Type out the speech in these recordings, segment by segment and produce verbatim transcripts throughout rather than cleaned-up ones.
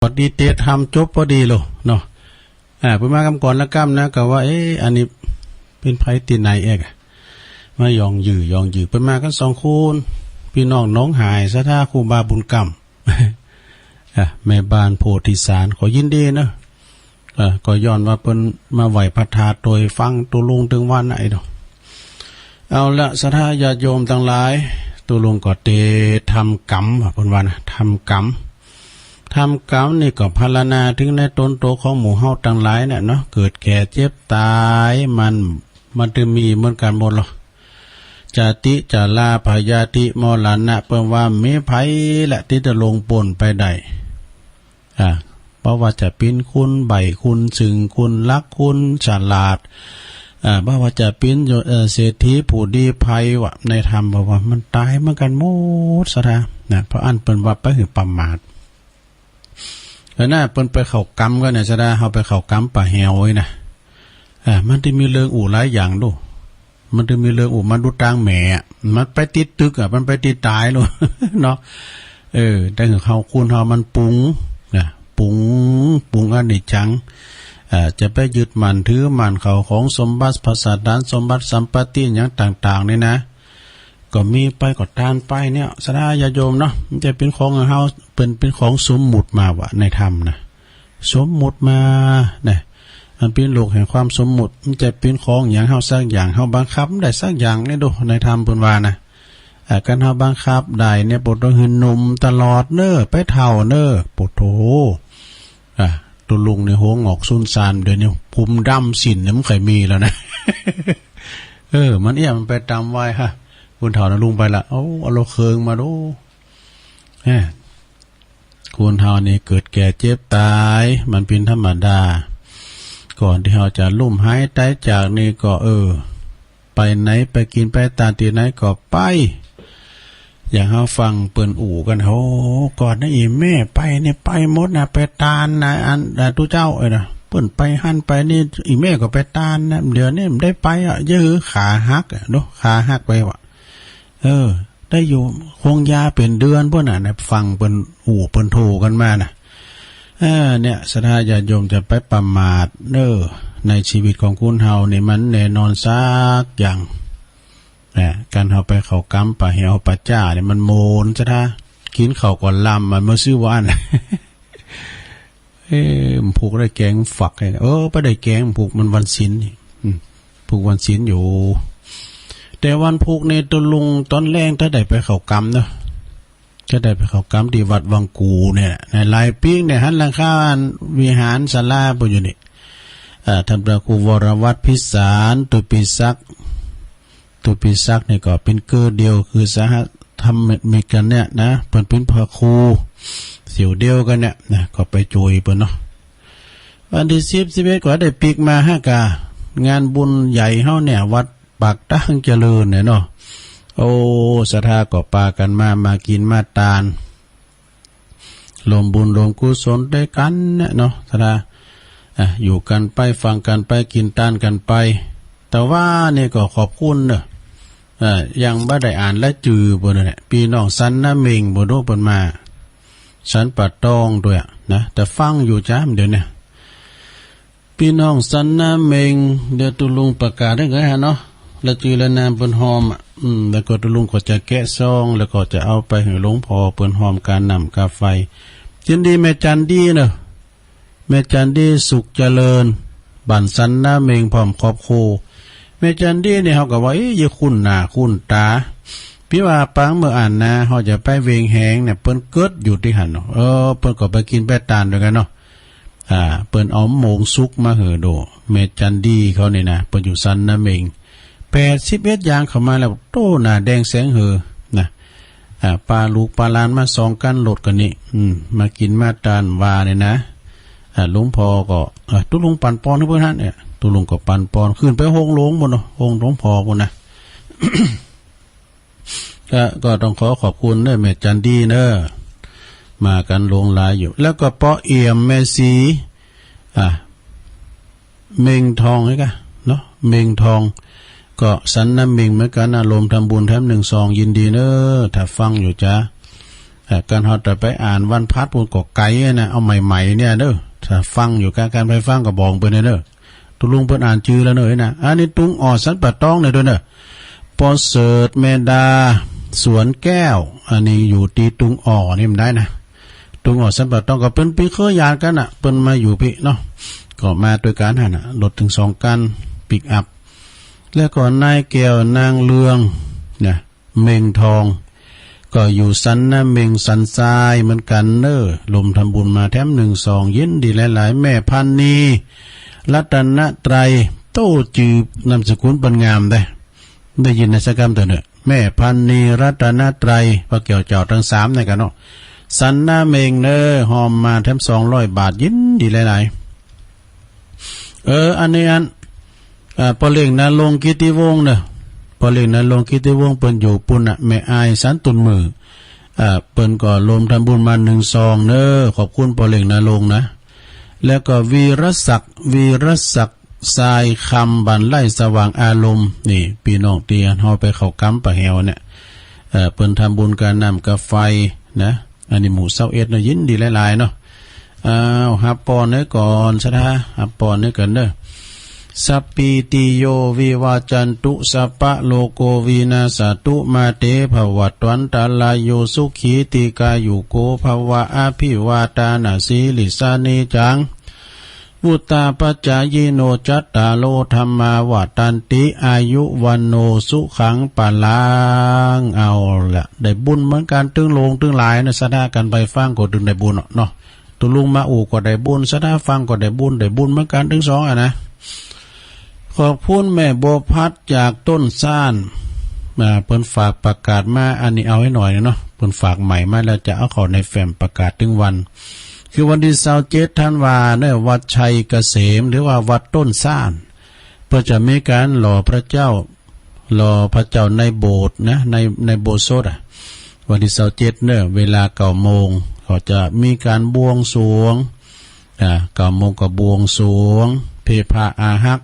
ปฏิเตธรรมจบพอดีเลยเนาะ อ่า เปิ้นมากันก่อนละกำนะ ก็ว่า เอ๊ะ อันนี้เปิ้นไปตี้ไหนเอกอะ มาหย่องหยื่อ หย่องหยื่อ เปิ้นมากันสองคน พี่น้องหนองหาย ศรัทธาครูบาบุญกำ อ่ะ แม่บ้านโพธิสาร ขอยินดีเนาะ เออ ก็ย้อนว่าเปิ้นมาไหว้พระธาตุโตยฟังตุลุงตึงวันไอ้เนาะ เอาละ ศรัทธาญาติโยมตังหลาย ตุลุงก็เตทำกรรม ว่าเปิ้นว่านะ ทำกรรม ทำกรรมนี่ก็พรรณนาถึงในตนโตของหมู่เฮาตังหลายเนี่ยเนาะ เกิดแก่เจ็บตาย มัน มันจะมีเหมือนกันหมดหรอ จาติ จารา พยาธิ มรณะ เปิ้นว่ามีภัยและตี้จะล่วงป๊นไปได้ อ่า บ่ว่าจะเป๋นคนใบ้ คนซึ่ง คนหลัก คนฉลาด อ่า บ่ว่าจะเป๋น เอ่อ เศรษฐีผู้ดีภัย ว่าในธรรมบอกว่ามันตายเหมือนกันหมด ศรัทธา นะ เพราะอั้นเปิ้นว่าไปหื้อประมาท เออนะ เปิ้นไปเข้ากรรมก็เนี่ย ศรัทธา เฮาไปเข้ากรรมป่าแหวไว้นะ อ่า มันจะมีเรื่องอู้หลายอย่างดู มันจะมีเรื่องอู้ มันดูตางแหม่อะ มันไปติดตึกอะ มันไปติดตายโลด เนาะ เออ แต่เฮา คนเฮามันปรุงนะ ปรุง ปรุงอนิจจัง อ่า จะไปยึดมั่นถือมั่นเข้าของสมบัติ พัสถานสมบัติ สัมปติหยังต่างๆ นี่นะ ก็มีไปก็ตานไปเนี่ย ศรัทธาญาติโยมเนาะ มันจะเป๋นของเฮา เป๋น เป๋นของสมมุติมาว่าในธรรมนะ สมมุติมานะ มันเป๋นโลกแห่งความสมมุติ มันจะเป๋นของหยังเฮาสักอย่าง เฮาบังคับบ่ได้สักอย่างเนี่ยดู ในธรรมเปิ้นว่านะ อ่า คันเฮาบังคับได้เนี่ย บ่ต้องหื้อหนุ่มตลอดเน้อ ไปเฒ่าเน้อ โปโถ อ่า ตุลุงนี่หัวหงอกสุนซาน เดี๋ยวนี้ผมดำสิ้นเนี่ยมันเคยมีแล้วนะ เออ มันเอี้ย มันไปตามวัยฮะ คนเฒ่านะ ลุงไปละ โอ้ เอาละเคิงมาดู เอ้อ คนเฮานี่เกิดแก่เจ็บตาย มันเป๋นธรรมดา ก่อนตี้เฮาจะล้มหายตายจากนี่ก็ เออ ไปไหน ไปกินไปตานตี้ไหนก็ไป อย่างเฮาฟังเปิ้นอู้กัน โอ้ ก่อนนะ อี่แม่ไปนี่ไปหมดนะ ไปตานนะ อัน อ่า ตุ๊เจ้า เอ้ยนะ เปิ้นไปหั้นไปนี่ อี่แม่ก็ไปตานนะ เดี๋ยวนี้บ่ได้ไปอะ เย้อ ขาหักอะเนาะ ขาหักไปว่ะ เออ ได้อยู่คงยาเป๋นเดือนพุ้นน่ะนะ ฟังเปิ้นอู้เปิ้นโทกันมานะ เออ เนี่ย ศรัทธาญาติโยมจะไปประมาทเน้อ ในชีวิตของคนเฮานี่มันแน่นอนสักอย่าง นะ การเฮาไปเข้ากรรมป่าแหวป่าจ้าเนี่ยมันโมน ศรัทธา กินข้าวก็ลำ มันบ่ซื่อว่าอั้น เอ้อ มันผูกได้แกงฝักเลยนะ เออ ไปได้แกงผูกมันวันศีลนี่ อืม ผูกวันศีลอยู่ แต่วันผูกนี่ตุลุงตอนแลงถ้าได้ไปเข้ากรรมเนาะ ถ้าได้ไปเข้ากรรมตี้วัดวังกูเนี่ย ในหลายปีเนี่ย หันหลังคาอันวิหารศาลาไปอยู่นี่ อ่า ท่านพระครูวรวัฒน์พิสาร ตุปิศักดิ์ ตุปิศักดิ์นี่ก็เป๋นเกอเดียวคือสหธรรมิกกันเนี่ยนะ เปิ้นเป๋นพระครูเสี่ยวเดียวกันเนี่ยนะ ก็ไปโจยเปิ้นเนาะ วันตี้สิบ สิบเอ็ด ก็ได้ปิ๊กมาฮะกะ งานบุญใหญ่เฮาเนี่ย วัดปากตางเจริญเนี่ยเนาะ โอ้ ศรัทธาก็ปากันมา มากินมาตาน รวมบุญรวมกุศลด้วยกันเนี่ยเนาะ ศรัทธา อ่ะ อยู่กันไป ฟังกันไป กินตานกันไป แต่ว่านี่ก็ขอบคุณเนอะ เอ่อ ยังบ่ได้อ่านรายจื่อเปิ้นเนี่ย พี่น้องสันนาเม็งบ่ฮู้เปิ้นมา สันป่าตองด้วยอะนะ แต่ฟังอยู่จ้าเดี๋ยวเนี่ย พี่น้องสันนาเม็ง เดี๋ยวตุลุงประกาศหื้อก่อนฮะเนาะ รายจื่อรายนามเปิ้นฮอมอะ อืม แล้วก็ตุลุงก็จะแกะซอง แล้วก็จะเอาไปหื้อหลวงพ่อเปิ้นฮอมกาน้ำกาไฟ ยินดีแม่จันดีเนอะ แม่จันดีสุขเจริญ บ้านสันนาเม็งพร้อมครอบครัว แม่จันดีนี่เฮาก็ว่า เอ๊ะ อย่าคุ้นหน้าคุ้นตา พี่ว่าปางเมื่ออ่านนะ เฮาจะไปเวียงแหงเนี่ย เปิ้นเกิดอยู่ตี้หั้นเนาะ เออ เปิ้นก็ไปกินไปตานด้วยกันเนาะ อ่า เปิ้นเอาโมงสุกมาหื้อโด แม่จันดีเขานี่นะ เปิ้นอยู่สันนาเม็ง แปดสิบเอ็ด ย่างเข้ามาแล้ว โต้หน้าแดงแสงหื้อนะ อ่า ปาลูกปาหลานมาส่องกันรถกันนี่ อืม มากินมาตานว่าเนี่ยนะ อ่า หลวงพ่อก็ อ่า ตุลุงปันปอนหื้อเปิ้นหั้นเนี่ย ตุลุงก็ปันปอน ขึ้นไปห้องหลวงพุ้นเนาะ ห้องหลวงพ่อพุ้นนะ ก็ ก็ต้องขอขอบคุณเนอะ แม่จันดีเนอะ มากันหลวงหลายอยู่ แล้วก็ป้อเอี่ยม แม่ศรี อ่ะ เม็งทองนี่กะเนาะ เม็งทอง ก็สันนาเม็งเหมือนกันนะ รวมทำบุญแถมหนึ่งซอง ยินดีเนอะ ถ้าฟังอยู่จ้า เอ่อ การเฮาจะไปอ่านวันพฤหัสปุ้นก็ไกลนะ เอาใหม่ๆ เนี่ยเด้อ ถ้าฟังอยู่ การ การไปฟังก็บอกเปิ้นเนี่ยเด้อ ตกลงเปิ้นอ่านจื่อแล้วเนอะนะ อันนี้ตุงอ่อสันป่าตองเนี่ยเด้อเนอะ ประเสริฐเมธา สวนแก้ว อันนี้อยู่ที่ตุงอ่อนี่มันได้นะ ตุงอ่อสันป่าตองก็เปิ้นปีเคยญาติกันน่ะ เปิ้นมาอยู่พี่เนาะ ก็มาด้วยกันหั่นน่ะ รถถึงสองคัน ปิกอัพ แล้วก็นายแก้วนางเรืองนะ เมงทอง ก็อยู่สันนาเมงสันทรายเหมือนกันเนอะ ลมทำบุญมาแถมหนึ่งซอง ยินดีหลายๆ แม่พันนี รัตนไตร โต้จื่อนามสกุลเปิ้นงามเด้ ได้ยินนะสักคำเถอะเนอะ แม่พันนี รัตนไตร พระแก้วเจ้าทั้งสามนี่กันเนาะ สันนาเมงเนอะ ฮอมมาแถมสองร้อยบาท ยินดีหลายๆ เออ อันนี้อัน อ่า พ่อเลี้ยงนรงค์กิติวงศ์เนอะ พ่อเลี้ยงนรงค์กิติวงศ์เปิ้นอยู่ปุ้นน่ะ แม่อายสันตุนมือ อ่า เปิ้นก็ลมทำบุญมาหนึ่งซองเนอะ ขอบคุณพ่อเลี้ยงนรงค์นะ แล้วก็วีรศักดิ์ วีรศักดิ์ ทรายคำ บ้านไร่สว่างอารมณ์ นี่ พี่น้องที่เฮาไปเข้าแคมป์ป่าแหวเนี่ย เอ่อ เปิ้นทำบุญกาน้ำกาไฟนะ อันนี้หมู่ซาวเอ็ดเนาะ ยินดีหลายๆ เนาะ อ้าว ฮับปอนเนอะก่อน ศรัทธา ฮับปอนเนอะก่อนเด้อ สัพพีติโยวิวัจจันตุ สัพพะโรโควินาสสะตุ มาเตภวัตวันตะราโย สุขีทีฆายุโกภะวะ อะภิวาทานะสีลิสสะ นิจจัง วุตตาปัจจายิโน จัตตาโรธัมมาวัตตันติ อายุวัณโณสุขังพะลัง เอาละ ได้บุญเหมือนกัน ตึงโลงตึงหลายนะ ศรัทธากันไปฟังก็ตึงได้บุญเนาะ ตกลงมาอู้ก็ได้บุญ ศรัทธาฟังก็ได้บุญ ได้บุญเหมือนกันตึงสองอ่ะนะ ขอบคุณแม่บัวพัดจากต้นซ่าน อ่า เปิ้นฝากประกาศมา อันนี้เอาให้หน่อยเนาะ เปิ้นฝากใหม่มาแล้ว จะเอาเข้าในแฟ้มประกาศตึงวัน คือวันที่ซาวเจ็ดธันวาเนี่ย วัดชัยเกษม หรือว่าวัดต้นซ่าน เปิ้นจะมีการหล่อพระเจ้า หล่อพระเจ้าในโบสถ์นะ ใน ในโบสถ์สดอ่ะ วันที่ซาวเจ็ดเนี่ย เวลาเก้าโมง ก็จะมีการบวงสรวง อ่า เก้าโมงก็บวงสรวง เพพาอาหัก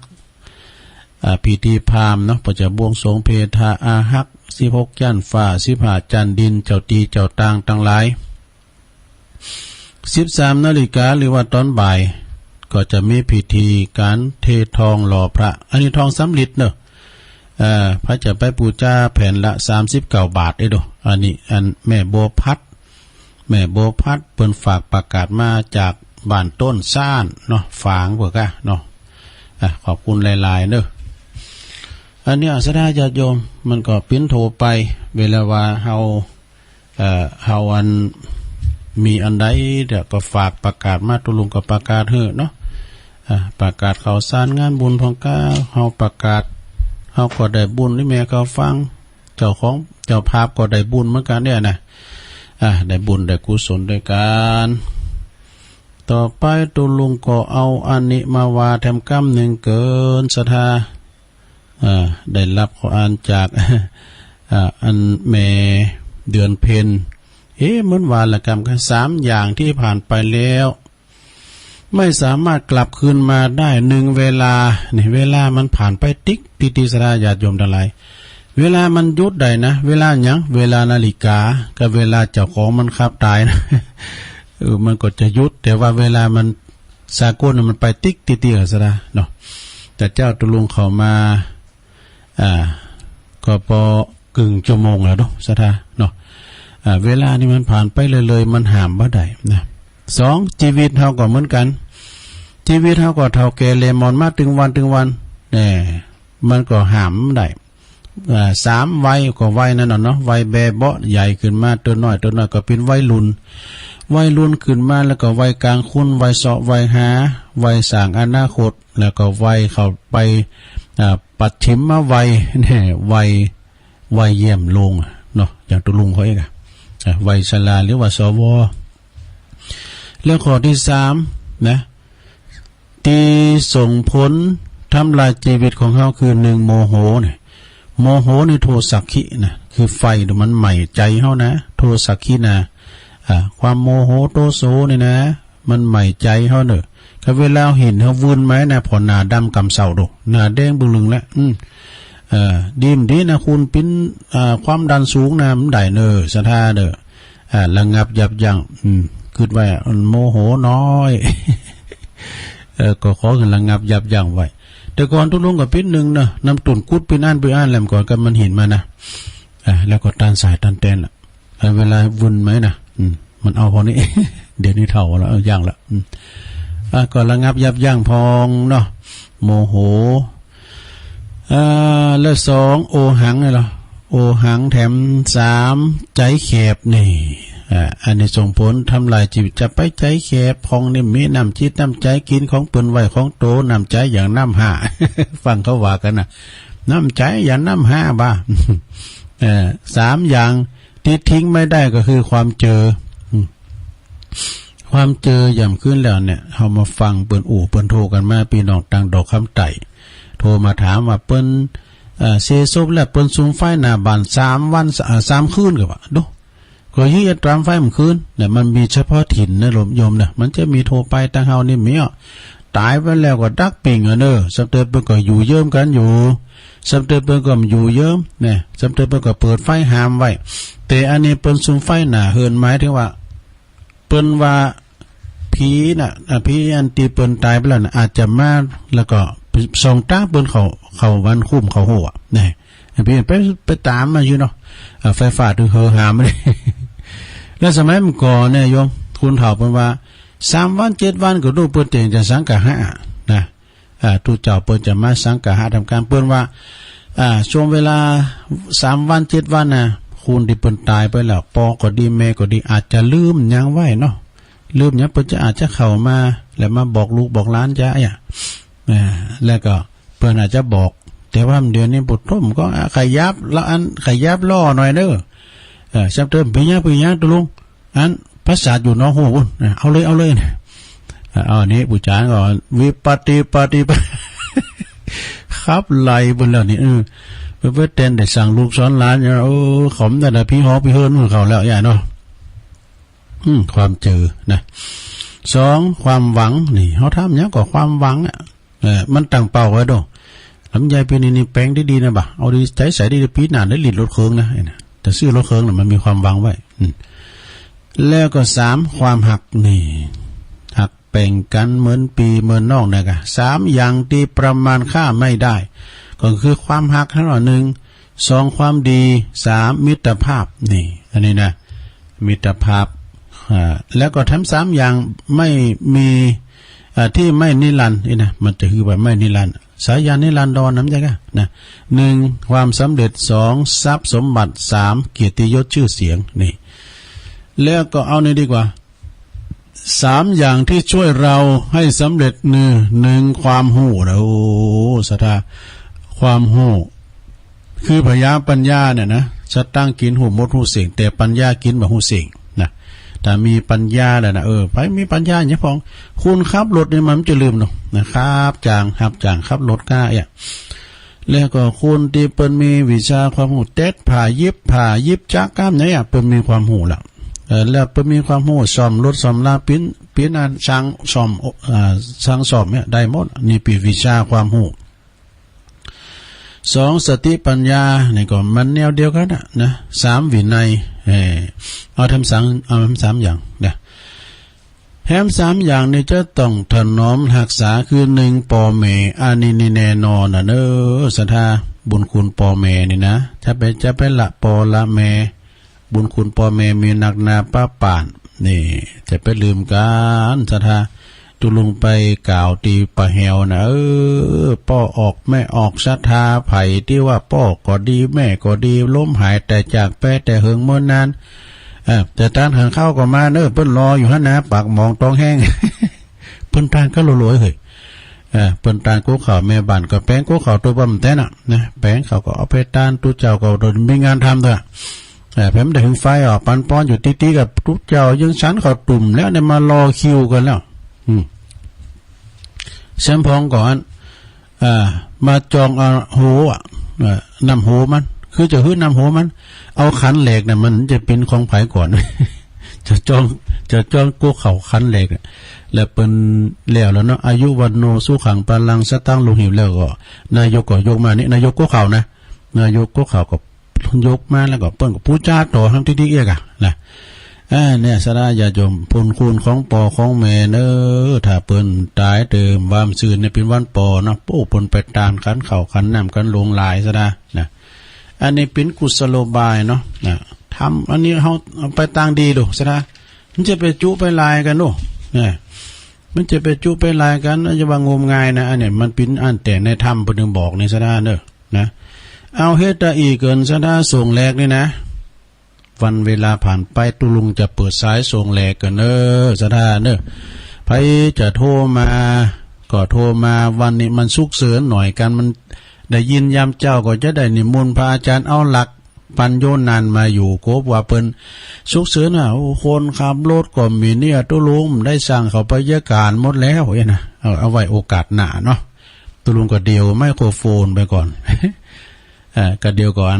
อ่า พิธีพราหมณ์เนาะ เปิ้นจะบวงสรวงเพทาอาหัก สิบหกจันทร์ฟ้า สิบห้าจันทร์ดิน เจ้าตี้เจ้าตางทั้งหลาย สิบสามนาฬิกา หรือว่าตอนบ่าย ก็จะมีพิธีการเททองหล่อพระ อันนี้ทองสำริดเนอะ เอ่อ พระจะไปปูจาแผ่นละสามสิบเก้าบาทเด้อ อันนี้อันแม่บัวพัด แม่บัวพัดเปิ้นฝากประกาศมาจากบ้านต้นซ่านเนาะ ฝางเปิ้นกะเนาะ อ่ะ ขอบคุณหลายๆ เด้อ อันเนี้ยศรัทธาญาติโยม มันก็ปิ้นโทรไป เวลาว่าเฮา เอ่อ เฮาอันมีอันใดเดี๋ยวก็ฝากประกาศมา ตกลงก็ประกาศหื้อเนาะ อ่ะ ประกาศข่าวสารงานบุญพ่องกา เฮาประกาศ เฮาก็ได้บุญ นี่แม่เขาฟัง เจ้าของ เจ้าภาพก็ได้บุญเหมือนกันเนี่ยนะ อ่ะ ได้บุญได้กุศลด้วยกัน ต่อไปตกลงก็เอาอันนี้มาว่าแถมกำหนึ่งเกินศรัทธา อ่า ได้รับขออ่านจาก อ่า อันแม่เดือนเพ็ญ เอ๊ะ เหมือนว่าละกำกัน สามอย่างที่ผ่านไปแล้ว ไม่สามารถกลับคืนมาได้ หนึ่ง เวลา นี่ เวลามันผ่านไปติ๊ก ติดๆ ศรัทธาญาติโยมทั้งหลาย เวลามันหยุดได้นะ เวลาหยัง เวลานาฬิกา กับเวลาเจ้าของมันขับตายนะ เออ มันก็จะหยุด แต่ว่าเวลามันสากลน่ะมันไปติ๊ก ติดๆ ศรัทธาเนาะ แต่เจ้าตกลงเข้ามา อ่า ก็พอกึ่งชั่วโมงแล้วเนาะ ศรัทธาเนาะ อ่า เวลานี่มันผ่านไปเลยๆ มันห้ามบ่ได้นะ สอง ชีวิตเฮาก็เหมือนกัน ชีวิตเฮาก็เฒ่าแก่เล่ร่อนมาตึงวันตึงวัน แน่ มันก็ห้ามบ่ได้ อ่า สาม วัยก็วัยนั่นน่ะเนาะ วัยแบเบาะ ใหญ่ขึ้นมา ตัวน้อย ตัวน้อยก็เป็นวัยรุ่น วัยรุ่นขึ้นมาแล้วก็วัยกลางคน วัยเซาะ วัยหา วัยสร้างอนาคต แล้วก็วัยเข้าไป อ่า ปัจฉิมวัย เนี่ย วัย วัยเยี่ยมโลงอะเนาะ อย่างตกลงเขาเองอะ อ่ะ วัยชรา หรือว่า สว แล้วข้อที่สามนะ ที่ส่งผลทำลายชีวิตของเฮาคือ หนึ่ง โมโหเนี่ย โมโหนี่ โทสักขินะ คือไฟที่มันไหม้ใจเฮานะ โทสักขินะ อ่า ความโมโหโทโสนี่นะ มันไหม้ใจเฮาเนอะ ก็เวลาเฮาเห็นเฮาวื่นมานะ ผ่อหน้าดำกำเศร้าโด หน้าแดงบึงลึงแล้ว อืม เอ่อ ดีมดีนะ คุณปิ้น อ่า ความดันสูงนะ มันได้เนอะ ศรัทธาเนอะ อ่า ระงับยับยั้ง อืม คิดว่าโมโหน้อย เออ ก็ขอให้ระงับยับยั้งไว้ แต่ก่อนตุ๊ลุงก็ปิ๊ดนึ่งนะ น้ำตุ่นกุดปิ๊ดอั้นปิ๊ดอั้นแหลมก่อนก็มันหินมานะ อ่า แล้วก็ต้านสายต้านแตนน่ะ เออ เวลาวุ่นไหมนะ อืม มันเอาพอนี้ เดี๋ยวนี้เฒ่าแล้ว เออ ยังละ อืม อ่ะ ก็ระงับยับยั้งพองเนาะ โมโห อ่า และสอง โอหังนี่เหรอ โอหังแถมสาม ใจแคบนี่ อ่า อันนี้ส่งผลทำลายชีวิต จะไปใจแคบ ของนี่มีน้ำจิตน้ำใจ กินของเปิ้นไหวของโต น้ำใจอย่างน้ำห้า ฟังเขาว่ากันนะ น้ำใจอย่างน้ำห้าบ่า เอ่อ สามอย่างที่ทิ้งไม่ได้ก็คือความเจอ อืม ความเจอ ย่ำคืนแล้วเนี่ย เฮามาฟังเปิ้นอู้เปิ้นโทรกันมา ปี้น้องตังดอกคำใต้ โทรมาถามว่าเปิ้น เอ่อ เสียศพแล้วเปิ้นสุมไฟหน้าบ้านสามวัน เอ่อ สามคืนก็ว่า ดู ก็ยื้อตามไฟเมื่อคืนเนี่ย มันมีเฉพาะถิ่นนะโยมนะ มันจะมีทั่วไป ตังเฮานี่มีอ่ะ ตายไปแล้วก็ดักปิ้งอ่ะเนอะ ซ้ำเติมเปิ้นก็อยู่เยิ้มกันอยู่ ซ้ำเติมเปิ้นก็อยู่เยิ้มเนี่ย ซ้ำเติมเปิ้นก็เปิดไฟหามไว้ แต่อันนี้เปิ้นสุมไฟหน้าเฮือน หมายถึงว่า เปิ้นว่าผีน่ะ อ่ะ ผีอันตี้เปิ้นตายไปแล้วน่ะ อาจจะมาแล้วก็ส่องตาเปิ้นเข้า เข้าวันคุ้มเข้าหัวนะ ผีไป ไปตามมาอยู่เนาะ อ่ะ ไฟฟ้าถึงเฮอหามเลย แล้วสมัยเมื่อก่อนเนี่ยโยม คนเฒ่าเปิ้นว่า สามวันเจ็ดวันก็ดูเปิ้นเต็งจะสังฆะหะนะ อ่า ตุ๊เจ้าเปิ้นจะมาสังฆะหะทำการ เปิ้นว่า อ่า ช่วงเวลาสามวันเจ็ดวันน่ะ คนตี้เปิ้นตายไปแล้ว ป้อก็ดีแม่ก็ดี อาจจะลืมหยังไว้เนาะ ลืมหยัง เปิ้นจะอาจจะเข้ามา แล้วมาบอกลูกบอกหลานจะอ่ะ อ่า แล้วก็เปิ้นอาจจะบอก แต่ว่าเดี๋ยวนี้บ่ท่มก็ อ่ะ ขยับละอัน ขยับล่อหน่อยเด้อ เออ ซ้ำเติม ปี้หยัง ปี้หยัง ตุ๊ลุง อันภาษาอยู่นอกหู้พุ่นนะ เอาเลย เอาเลยนะ อ่ะ เอาอันนี้ผู้จารย์ก็วิปฏิปฏิปะ ขับไล่เปิ้นแล้วนี่ เออ ไป ไปแตนได้สั่งลูกสอนหลานเนี่ย เออ ขำแต่ละผีหอกผีเฮือนของเขาแล้ว ย่าเนาะ อืม ความเจอนะ สอง ความหวังนี่ เฮาทำหยังก็ความหวังอ่ะ เออ มันตั้งเป้าไว้โด ลำไยปีนี้นี่แปลงได้ดีนะบ่ะ เอาดีใจใส่ได้ดี ปีหน้าได้หลีดรถเคิงนะ ไอ้นะ จะซื้อรถเคิงน่ะ มันมีความหวังไว้ อืม แล้วก็สาม ความฮักนี่ ฮักแป่งกันเหมือนปี้เหมือนน้องนะกะ สามอย่างที่ประมาณค่าไม่ได้ ก็คือความฮักทั้งหลาย หนึ่ง สอง ความดี สาม มิตรภาพ นี่ อันนี้นะ มิตรภาพ อ่า แล้วก็ทั้งสามอย่างไม่มี อ่า ที่ไม่นิรันดร์นี่นะ มันจะคือว่าไม่นิรันดร์ สายันนิรันดรนะ ใช่กะนะ หนึ่ง ความสำเร็จ สอง ทรัพย์สมบัติ สาม เกียรติยศชื่อเสียง นี่ แล้วก็เอานี่ดีกว่า สามอย่างที่ช่วยเราให้สำเร็จ หนึ่ง หนึ่ง ความฮู้นะ โอ้ ศรัทธา ความฮู้ คือผญาปัญญาเนี่ยนะ สตังค์กิ๋นฮู้หมดฮู้เส้ง แต่ปัญญากิ๋นบ่ฮู้เส้งนะ ถ้ามีปัญญาแล้วนะ เออ ใผมีปัญญาเนี่ยพอง คนขับรถนี่มันจะลืมเนาะ นะ ฮับจ้าง ฮับจ้างขับรถก้าเนี่ย แล้วก็คนตี้เปิ้นมีวิชาความฮู้ เต็ดผ้า ยิบผ้า ยิบจักร กำเนี่ย เปิ้นมีความฮู้ละ เออ แล้วเปิ้นมีความฮู้ ซ่อมรถ ซ่อมลา ปิ้น ปิ้นอัน ช่างซ่อม เอ่อ ช่างซ่อมเนี่ย ได้หมด นี่เปียนวิชาความฮู้ สอง สติปัญญา นี่ก็มันแนวเดียวกันน่ะนะ สาม วินัย เออ เอาทั้งสาม เอาทั้งสามอย่างนะ แหมสามอย่างนี่จะต้องถนอมฮักษา คือ หนึ่ง ป้อแม่ อันนี้นี่แน่นอนน่ะเนอะ ศรัทธา บุญคุณป้อแม่นี่นะ จะไป จะไปละป้อละแม่ บุญคุณป้อแม่มีนักหนาปะปาน นี่ จะไปลืมกั๋น ศรัทธา ตุ๊ลุงไปกล่าวตี้ป่าแหวนะ เออ ป้อออกแม่ออก ศรัทธา ใผตี้ว่าป้อก็ดี แม่ก็ดี ล้มหายต๋ายจากไปแต่เหิงเมินนาน เออ แต่ตานหันเข้าก็มาเนอะ เปิ้นรออยู่หั้นนะ ปากหมองตองแห้ง เปิ้นตานก็รวยๆ เฮ้ย เออ เปิ้นตานกู้ข้าว แม่บ้านก็แป๋งกู้ข้าว ตุ๊กป้อมแตนน่ะ นะ แป๋งเขาก็เอาไปตาน ตุ๊เจ้าก็โดนมีงานทำเถอะ เออ แผมได้หึงไฟออกปันป้อนอยู่ตี้ๆ กับตุ๊เจ้า ยังฉันข้าวตุ่มแล้วเนี่ย มารอคิวกั๋นแล้ว อืม แซมพองก่อน เอ่อ มาจองเอาโหอ่ะ เอ่อ น้ำโหมัน คือจะหื้อน้ำโหมัน เอาขันแหลกน่ะ มันจะเป๋นของใผก่อน จะจอง จะจองกู้ข้าวขันแหลกน่ะ แล้วเปิ้นแล้วแล้วเนาะ อายุวัณโณสุขังพลัง สตังค์ลงหีบแล้วก็ นายกก็ยกมานี่ นายกกู้ข้าวนะ นายกกู้ข้าวก็ยกมาแล้วก็เปิ้นก็ปู๋จาต่อทั้งตี้ๆ เอียกอะนะ เออ เนี่ย สะดา ญาติโยม บุญคุณของป้อของแม่เนอะ ถ้าเปิ้นต๋ายเติมวันซื่นเนี่ย เป๋นวันป้อเนาะ โอ้ เปิ้นไปตานขันข้าวขันน้ำกั๋นหลวงหลาย สะดา นะ อันนี้เป๋นกุศโลบายเนาะ นะ ทำ อันนี้เฮาเอาไปตางดีดู สะดา มันจะไปจุไปลายกั๋นดู เนี่ย มันจะไปจุไปลายกั๋น อย่าว่างมงายนะ อันเนี้ยมันเป๋นอันแต่ในธรรมเปิ้นถึงบอกนี่ สะดา เนอะ นะ เอาเฮ็ดตะอี้เกิน สะดา ส่งแลกนี่นะ วันเวลาผ่านไป ตุ๊ลุงจะเปิดสายส่งแลกเกินเนอะ สะดา เนอะ ใผจะโทรมาก็โทรมา วันนี้มันสุกเสิญหน่อยกั๋น มันได้ยินยามเจ๊าก็จะได้นิมนต์พระอาจารย์เอาหลักปัญโยนันมาอยู่ ก็ว่าเปิ้นสุกเสิญน่ะ โอ้ คนขับรถก็มีเนี่ย ตุ๊ลุงได้สั่งเขาไปเยียะก๋านหมดแล้วเนี่ยนะ เอา เอาไว้โอกาสหน้าเนาะ ตุ๊ลุงก็เดี่ยวไมโครโฟนไปก่อน เอ่อ ก็เดี่ยวก่อน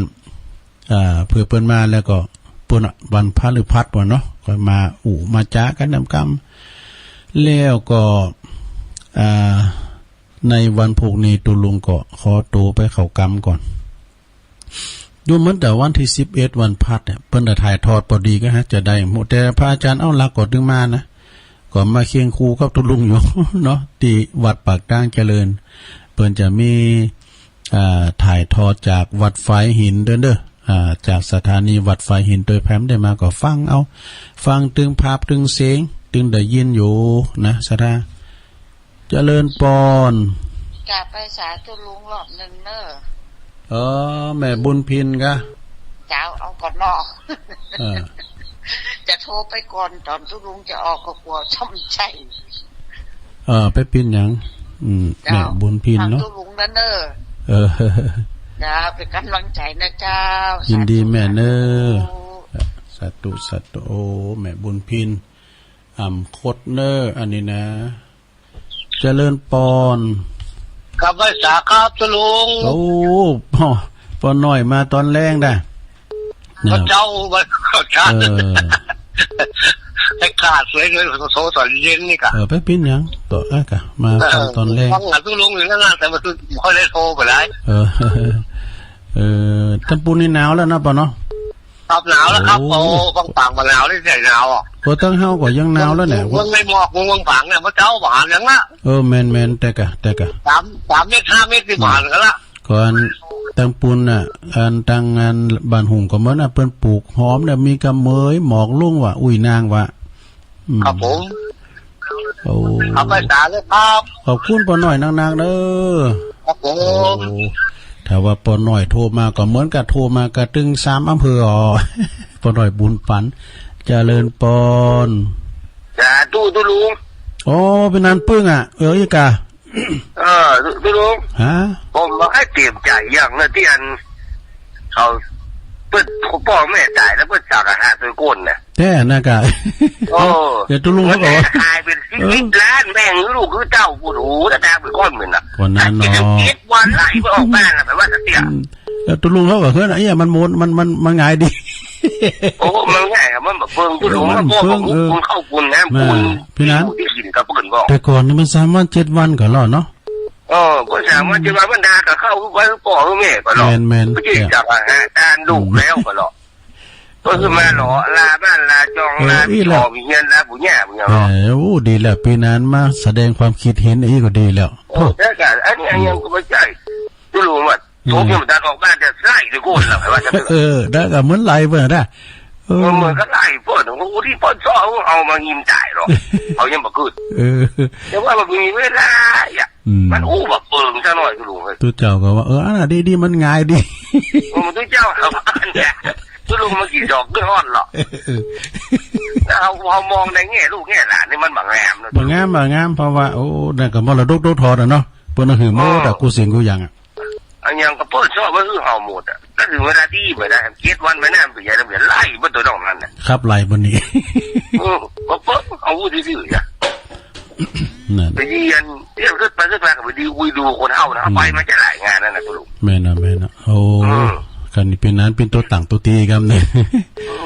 อ่า เผื่อเปิ้นมาแล้วก็ เปิ้นวันพฤหัสวันเนาะ ก็มาอู้มาจ๋ากั๋นนำกำ แล้วก็ อ่า ในวันพุธนี้ตุ๊ลุงก็ขอตั๋วไปเข้ากำก่อน ดูเหมือนแต่วันตี้สิบเอ็ดวันพฤหัสเนี่ย เปิ้นจะถ่ายทอดปอดีก็ฮะ จะได้หมด แต่พระอาจารย์เอาหลักก็ตึงมานะ ก็มาเคียงคู่กับตุ๊ลุงอยู่ เนาะ ตี้วัดปากตางเจริญ เปิ้นจะมี อ่า ถ่ายทอดจากวัดฝายหินเด้อเด้อ อ่า จากสถานีวัดฝายหิน โตยแผมได้มาก็ฟังเอา ฟังตึงภาพตึงเสียง ตึงได้ยินอยู่นะ สะดา เจริญปอน กราบไปสาธุลุงรอบหนึ่งเนอะ เออ แม่บุญพินกะ เจ้า เอาก่อนเนาะ เออ จะโทรไปก่อน ต๋อนตุ๊ลุงจะออกก็กั๋วซ้ำใจ๋ เออ ไปเป๋นหยัง อืม เจ้า แม่บุญพินเนาะ ตุ๊ลุงนั่นเนอะ เออ เจ้า เป๋นก๋ำลังใจ๋นะเจ้า ยินดีแม่เนอะ สาธุ สาธุ สาธุ โอ้ แม่บุญพิน อ่ำคดเนอะ อันนี้นะ เจริญปอน กราบไหว้สาครับตุ๊ลุง โอ้ ป้อ ป้อน้อยมาต๋อนแลงได้ พระเจ้า พระเจ้า เออ ไอ้ขาดเลยเลย โทรต๋อนเย็นนี่กะ เออ ไปเป๋นหยัง ต่อ เออกะ มาฟังต๋อนแลง ฟังหาตุ๊ลุงอยู่นั่นนะ แต่มันคือบ่ค่อยได้โทรไปได้ เออ เออ ตังปูนนี่หนาวแล้วนะป้อเนาะ ครับ หนาวแล้วครับ โอ้ โอ้ ฟังปากมาหนาวเลย ใจหนาวอ่ะ ก็ตังเฮาก็ยังหนาวแล้วเนี่ย เมืองในหมอก เมืองฝางเนี่ย พระเจ้าบ่หันหยังละ เออ แม่นๆ แต่กะ แต่กะ สาม สามเมตร ห้าเมตรนี่บ่หันกันละ ก่อนตังปูนน่ะ อันตังงานบ้านหุงก็เหมือนน่ะ เปิ้นปลูกหอมเนี่ย มีกะเหมย หมอกลงว่ะ อุ้ยนางว่ะ อืม ครับผม โอ้ เอาไปสาเลยครับ ขอบคุณป้อน้อยนักๆ เด้อ ครับผม โอ้ ถ้าว่าป้อน้อยโทรมาก็เหมือนกับโทรมากะตึงสามอำเภออ๋อ ป้อน้อยบุญปัน เจริญปอน สาธุตุ๊ลุง โอ้ เป๋นนันปึ้งอ่ะ เออ อีกะ เออ ตุ๊ลุง ฮะ ผมบ่ค่อยเตรียมใจอย่างนะ ตี้อัน เขา เปิ้น ป้อแม่ต๋ายแล้วเปิ้นสักอาหารตวยก้นน่ะ แต๊นะกะ โอ้ เดี๋ยวตุ๊ลุงเขาบอกว่า ขายเป๋นสิบ เออ ล้านแม่งลูกคือเจ้า โอ้โห ตาตาเป๋นก้อนเหมือนน่ะ ก่อนนั้นเนาะ เจ็ดวันไล่ไปออกบ้านน่ะ แปลว่าจะเตี้ย อืม แล้วตุ๊ลุงเขาก็เฮ้ย ไอ้เหี้ย มันโมน มัน มัน มันง่ายดี โอ้ มันง่ายอะ มันแบบเบิ่งตุ๊ลุง เออ มันบอก มันเบิ่ง ว่า เออ คุณเข้าคุณนะ มา คุณ พี่นัน ที่กินกับเปิ้นบอก แต่ก่อนนี่มันสามวันเจ็ดวันก็รอดเนาะ เออ เปิ้นสามวันเจ็ดวัน บรรดาก็เข้าไว้ป้อแม่ก็รอด แม่นๆ เปิ้นจะจับอาหารตานลูกแล้วก็รอด ก็คือมาหล่อลาบ้านลาจอง เออ ลา อีหละ พ่อมีเฮียนลาปู่ย่าปู่ย่า เออ โอ้ ดีแล้ว ปีนั้นมาแสดงความคิดเห็นอีกก็ดีแล้ว โอ้ แต่ก็อันนี้ยังก็บ่ใช่ ตุ๊ลุงว่า เออ โตเพิ่นตัดออกบ้านจะไล่ทุกคนล่ะ ว่าจะ เออ ได้ก็เหมือนไล่เพิ่นนะ เออ เหมือนก็ไล่เพิ่น โอ้ ที่เพิ่นซ้อเอามายิงตายหรอก เขายังบ่กึด เออ แต่ว่ามันมีเวลาอ่ะ อืม มันอู้บักเปิงซะหน่อย ตุ๊ลุงเอ้ย ตุ๊เจ้าก็ว่า เออ อันน่ะดีๆ มันง่ายดี โอ้ ตุ๊เจ้าเอาบ้านเนี่ย ตุ๊ลุงมากี่ดอกด้วยฮอดหรอก เออ แล้วเอา เอามองในแง่ลูกแง่หลานนี่มันบ่งามนะ บ่งาม บ่งาม เพราะว่า โอ้ นั่นก็มรดกตกทอดอะเนาะ เปิ้นเอาหื้อหมดอะ เออ กู้สิ่งกู้อย่างอะ อันยังก็เปิ้นชอบว่าคือเฮาหมดอะ ก็ถึงเวลาที่ไปได้ เจ็ดวันไปนะ ไปใหญ่แล้วไปไล่เปิ้นตัวนอกนั้นน่ะ ครับ ไล่เปิ้นนี่ เออ บ่เปิ้นเอาอู้ซื่อๆ นะ นั่น ไปเรียน เรียนขึ้นไปขึ้นไปก็ไปดีคุยดูคนเฮานะ อืม ไปมันจะหลายงานนั่นน่ะ ตุ๊ลุง แม่นอะ แม่นอะ โอ้ เออ คันนี้เป๋นนั้นเป๋นตัวตั้งตัวตีกำเนี่ย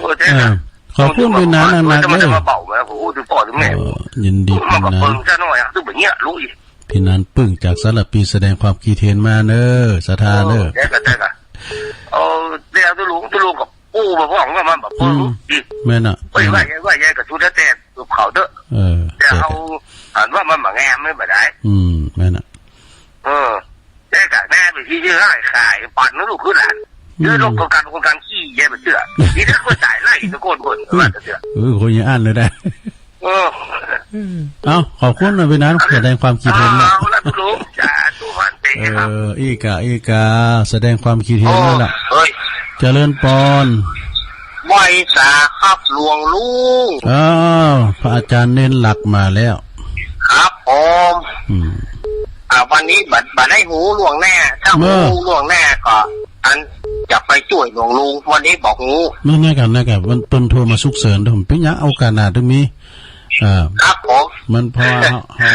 โอ้ แต่ เออ ขอบคุณเป๋นนั้นนักๆ เด้อ มาเบามา ผมอู้ถึงพ่อถึงแม่ เออ ยินดี มา เป๋น กับ นั้น เปิ้นซะหน่อยอะ คือแบบเนี้ย รู้อีก พี่นันปึ้งจากสารพีแสดงความคิดเห็นมาเนอะ ศรัทธาเนอะ เออ ได้ค่ะ ได้ค่ะ เอา เดี๋ยวตุ๊ลุง ตุ๊ลุงกับ โอ้บ่พ้องว่ามันบ่พ้อง อืม แม่นน่ะ เอ้ย แม่นน่ะ ว่าไงว่าไงก็สุดแล้วแต่เขาเด้อ เออ แต่เขา แต่ อ่านว่ามันบ่งามไม่บ่ได้ อืม แม่นน่ะ เออ แต่ก็แม่ไปที่ชื่อให้ขายปั่นลูกคือหลาน อืม ชื่อลูกของการของการขี้แย่บ่เชื่อ ที่ถ้าคนตายไล่ตะโกนบ่นว่าจะเชื่อ เออ คนยังอ่านเลยได้ เออ เอ้า ขอบคุณนะพี่นัน แสดงความคิดเห็นนะ เอาละคุณลุง สาธุมันเตะครับ เออ อีกะ อีกะ แสดงความคิดเห็นนั่นแหละ โอ้ เฮ้ย เจริญปอน ไหว้สาครับหลวงลุง อ้าว พระอาจารย์เน้นหลักมาแล้ว ครับผม อืม อ่า วันนี้บัด บัดได้หูล่วงหน้า ถ้า เออ หูล่วงหน้าก็ อันจะไปช่วยหลวงลุง วันนี้บอกหู นั่นไงกัน นั่นไงกัน มันเปิ้นโทรมาสุกเสริญเด้อ ผมปิ๊งยังเอาการนาดมี อ่า ครับผม มันเพราะว่าเฮา เฮา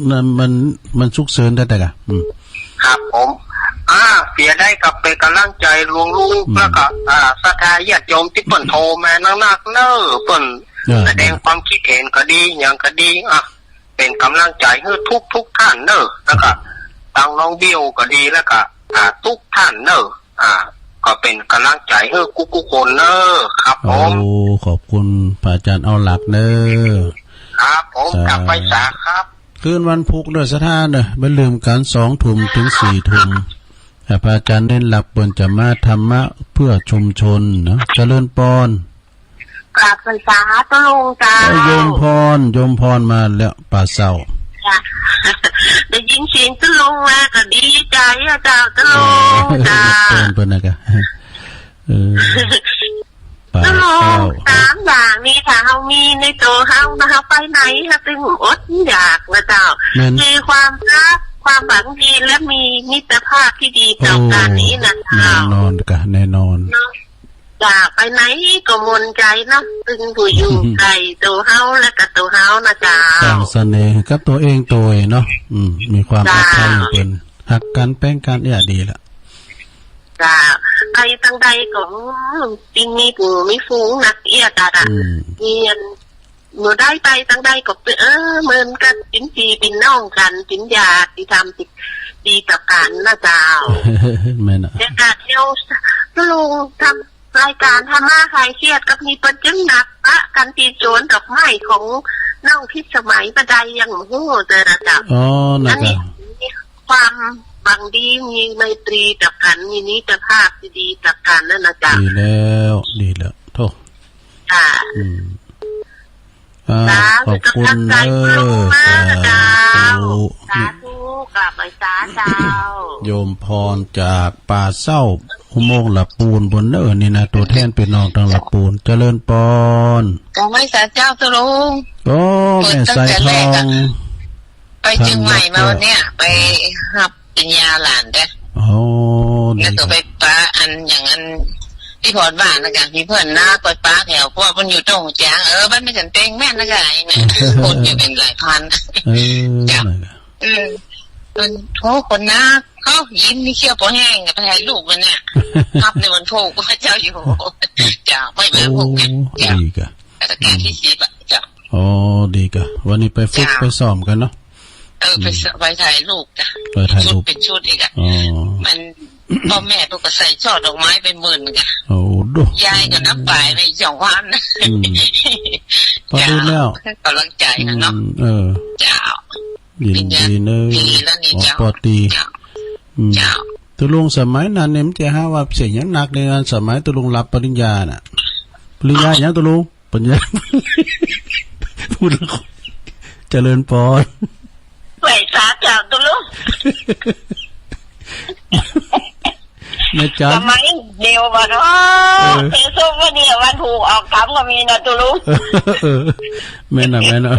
นั่นมัน มันสุกเสริญได้แต่กะ อืม ครับผม อ่า เสียได้กับเป็นกำลังใจหลวงลุง อืม แล้วก็ อ่า ศรัทธาญาติโยมที่เปิ้นโทรมานักๆเน้อ เปิ้น เออ แสดงความคิดเห็นก็ดี อย่างก็ดี อ่ะ เป็นกำลังใจให้ทุกๆท่านเน้อ แล้วก็ ครับ ทางน้องเบลก็ดี แล้วก็ อ่า ทุกท่านเน้อ อ่า ก็เป็นกำลังใจให้ทุกๆคนเน้อ ครับผม โอ้ ขอบคุณพระอาจารย์เอาหลักเน้อ ครับผม สา กลับไปสาครับ คืนวันพุธเด้อศรัทธาเด้อ บ่ลืมกัน สองทุ่มถึงสี่ทุ่ม พระอาจารย์เน้นหลักเปิ้นจะมาธรรมะเพื่อชุมชนเนาะ เจริญปอน กราบสรรเสริญตุลุงเจ้า เอ้ย โยมพร โยมพรมาแล้ว ป่าเศร้า จ้ะ ได้ยินเสียงตุลุงมาก็ดีใจอะเจ้า ตุลุงเจ้า เปิ้น เปิ้นนะกะ เออ ป่าเศร้า ตุลุง สามอย่างนี้ถ้าเฮามีในตัวเฮานะ เฮาไปไหนเฮาตึงอดอยากนะเจ้า แม่น คือความรัก ความหวังดี และมีมิตรภาพที่ดีต่อกัน โอ้ นี้นะเจ้า แน่นอนกะ แน่นอน เนาะ จ้า ไปไหนก็ม่วนใจเนาะ ตึงผู้อยู่ใกล้ตัวเฮาและกับตัวเฮานะเจ้า สร้างเสน่ห์ให้กับตัวเองตัวเองเนาะ อืม มีความ เจ้า รักใคร่เปิ้น ฮักกัน แป้งกัน เอี้ย ดีละ เจ้า ไปทางใดก็ อืม มีหมู่มีฝูงนักเอี้ย ตาดะ อืม มีอัน เมื่อได้ไปทางใดก็เป็น เออ เหมือนกับเป็นพี่เป็นน้องกัน เป็นญาติธรรมที่ดีต่อกันนะเจ้า แม่นอะ แต่กะเที่ยว ลุงทำรายการธรรมะคลายเครียดกับมีเปิ้นจึงนัดปะกันที่สวนดอกไม้ของน้องพิสมัย บ่ได้ยังฮู้เจ้านะเจ้า อ๋อ นะ อันนี้ เจ้า มีความหวังดี มีไมตรีต่อกัน มีมิตรภาพที่ดีต่อกันนั่นนะเจ้า ดีแล้ว ดีแล้ว โธ่ ค่ะ อืม อ่า สาธุ ขอบคุณ กำลังใจ เด้อ คุณลุงมากนะเจ้า สาธุ สาธุ กราบไหว้สาเจ้า โยมพรจากป่าเศร้า อุโมงค์ละปูนบนเน้อนี่นะ ตัวแทนพี่น้องทางละปูน เจริญปอน กราบไหว้สาเจ้าตุลุง โอ้ แม่สายทอง ไปเชียงใหม่มาวันเนี้ย ไปรับปริญญาหลานเด้อ โอ้ ดี แล้วก็ไปปะอันอย่างอันที่พรบ้านนะกะ มีเพื่อนน้าไปปะแถว เพราะว่ามันอยู่ตรงจาง เออ บ้านไม่สันเต็งแม่นนะกะ ไอ้เนี่ย คนอยู่เป็นหลายพัน เออ จ้ะ นั่นแหละ อืม มัน โอ้ คนน้าเขายิ้มนี่เขี้ยวปอแห้งอะ ไปถ่ายรูปมันเนี่ย ภาพในวันโพกว่าเจ้าอยู่ จ้ะ ไม่มา โอ้ พวกเนี่ย จ้ะ ดีกะ รัชกาลที่สิบอะ จ้ะ อ๋อ ดีกะ วันนี้ไปฝึก จ้ะ ไปซ้อมกันเนาะ เออ ไป อืม ส- ไปถ่ายรูปจ้ะ ไปถ่ายรูป เป็นชุด เป็นชุดอีกอะ อ๋อ มัน พ่อแม่พวกก็ใส่ช่อดอกไม้เป็นหมื่นจ้ะ โอ้ ดู ยายก็นับปลายไปอีกสองวัน อืม พอดีแล้ว จ้ะ กำลังใจนะเนาะ อืม เออ จ้ะ ยินดีเน้อ ดีแล้วนี่ อ๋อ เจ้า ปอตี เจ้า อืม เจ้า ตุลุงสมัยนั้นเนี่ยมันจะหาว่าเสียงอย่างหนักในงานสมัยตุลุงรับปริญญาน่ะ ปริญญาอย่างตุลุง ปัญญา พูดแล้วเจริญปอน ไหว้สาเจ้าตุลุง แม่จัน สมัยเดียวกันเนาะ เออ เทศกาลวันนี้วันผูกออกกำก็มีนะตุลุง เออ แม่นน่ะ แม่นน่ะ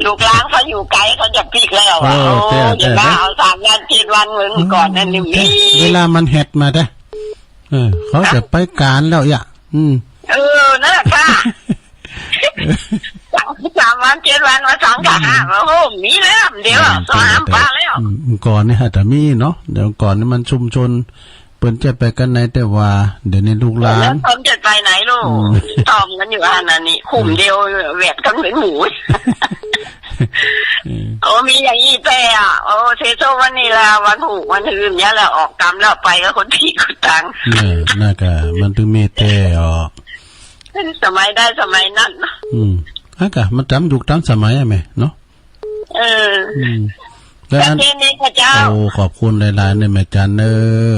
ลูกหลานเขาอยู่ไกลเขาจะปิ๊กแล้วอะ เออ โอ้ แต่ อย่า แต่ มาเอาสามวันเจ็ดวันเหมือนก่อนนั่นนี่ แต่ มี เวลามันแฮดมาเด้อ เออ เขาจะไปการแล้วอย่า อืม เออ นั่นแหละค่ะ สามวันเจ็ดวันมาสองกับห้า โอ้โห มีแล้วเดี๋ยว เออ สองห้าปาแล้ว อืม ก่อนนี่อาจจะมีเนาะ เดี๋ยวก่อนนี่มันชุมชน เปิ้นจะไปกันไหนแต่ว่า เดี๋ยวนี้ลูกหลาน แล้วเปิ้นจะไปไหนลูก อืม ซ้อมกันอยู่อันนั้นนี่ คุ้มเดียว แหวกกันเหมือนหมู เออ โอ้ มีอย่างอี้แต่อ่ะ โอ้ เซโซวันนี้ละ วันหูกวันหืนเนี่ยแหละ ออกกรรมแล้ว ไปกับคนที่คนตัง เนี่ย น่ากะ มันถึงมีแต่อ่ะ สมัยได้สมัยนั้นเนาะ อืม น่ากะ มันต๋ามยุคต๋ามสมัยอ่ะแม่เนาะ เออ อืม แล้วอัน ชัดเจนเลยค่ะเจ้า โอ้ ขอบคุณหลายๆ เนี่ยแม่จันเนอะ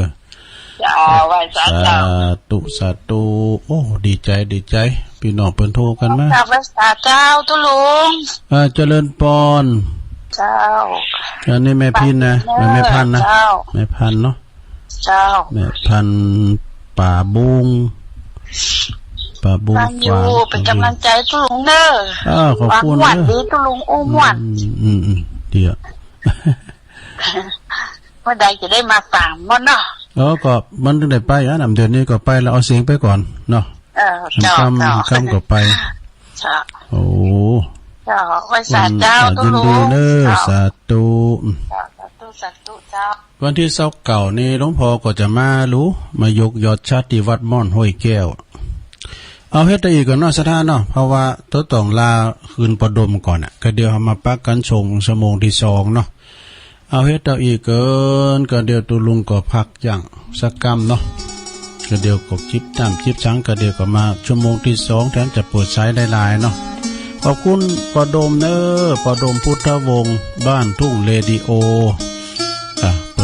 เจ้า ไหว้สาเจ้า สาธุ สาธุ โอ้ ดีใจ ดีใจ พี่น้องเปิ้นโทรกันมา กราบไหว้สาเจ้า ตุ๊ลุง อ่า เจริญปอน เจ้า อันนี้แม่พินนะ แม่ แม่พันนะ เจ้า แม่พันเนาะ เจ้า แม่พัน ป่าบุง ป่าบุง ฟังอยู่ ฟัง เป็นกำลังใจตุ๊ลุงเนอะ อ่า ขอบคุณ หวังหวัง เนอะ ดีตุ๊ลุงอู้ม่วน อืม อืม อืม ดีอ่ะ เมื่อใดจะได้มาฟังม่วนเนาะ เออ ก็มันถึงได้ไปอ่ะ นำเดือนนี้ก็ไปแล้ว เอาเสียงไปก่อนเนาะ เออ เจ้า ค่ำ เจ้า ค่ำก็ไป เจ้า โอ้ เจ้า ไหว้สาเจ้า อืม ตุ๊ลุง ยินดีเนอะ เจ้า สาธุ เจ้า สาธุ สาธุ เจ้า วันที่ซาวเก้านี่หลวงพ่อก็จะมาลู มายกยอดฉัตรที่วัดม่อนห้วยแก้ว เอาเฮ็ดเอาอีกก่อนเนาะ สถานเนาะ เพราะว่าโตต้องลาคืนปอดมก่อนน่ะ ก็เดี๋ยวเฮามาปักกั๋นส่งชั่วโมงที่สองเนาะ เอาเฮ็ดเอาอีกเกิน ก็เดี๋ยวตุ๊ลุงก็พักหยั่งสักกำเนาะ ก็เดี๋ยวก็จิบน้ำจิบสัง ก็เดี๋ยวก็มาชั่วโมงที่สอง แถมจะเปิดสายหลายๆ เนาะ ขอบคุณปอดมเนอะ ปอดมพุทธวงศ์ บ้านทุ่งเรดิโอ